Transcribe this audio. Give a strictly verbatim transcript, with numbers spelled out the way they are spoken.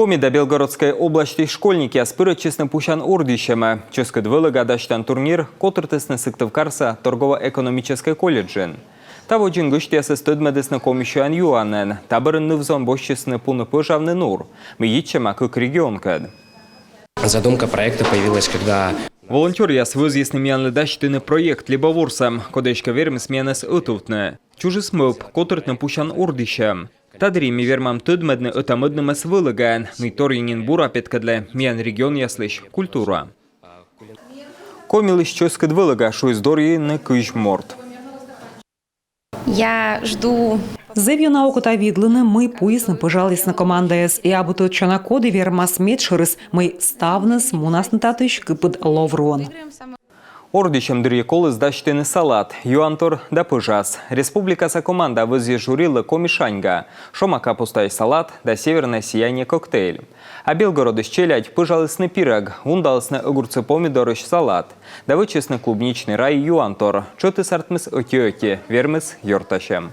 Коми да Белгородскӧй обласьтысь школьникъяс пырӧдчисны пусян ордйысьӧмӧ. Чӧскыд вӧлӧга дасьтан турнир котыртісны Сыктывкарса торгово-экономическӧй колледжын. Та водзын гӧсьтъясӧс тӧдмӧдісны коми сёян-юанӧн. Та бӧрын ныв-зон босьтчисны пуны пӧжавны нур, мый йитчӧма кык регионкӧд. Задумка проекта появилась, когда Волонтёръяс вӧзйисны миянлы дасьтыны проект либӧ ворсӧм, коді эськӧ вермис миянӧс ӧтувтны. Чужис мӧвп котыртны пусян ордйысьӧм. Та дырйи ми вермам тӧдмӧдны ӧта-мӧднымӧс вӧлӧгаӧн, мый торйӧн нин бура петкӧдлӧ миян регионъяслысь культура. Комилысь чӧскыд вӧлӧга шуис дорйыны кызь морт. Я жду. Зэв ёна окота видлыны, мый пуисны-пӧжалісны командаяс, и абу тӧдчана, коді вермас медшӧрыс, мый ставныс мунасны татысь кыпыд лов руӧн. Ордйысьӧм дырйи коліс дасьтыны салат, юантор да пӧжас. Республикаса команда вӧзйис жюрилы коми шаньга, шома капустаысь салат да северное сияние коктейль. А Белгородысь челядь пӧжалісны пирӧг, вундалісны огурцы-помидорысь салат да вӧчисны клубничный рай юантор. Тшӧтыс артмис ӧти-ӧти, вермис ёртасьӧм.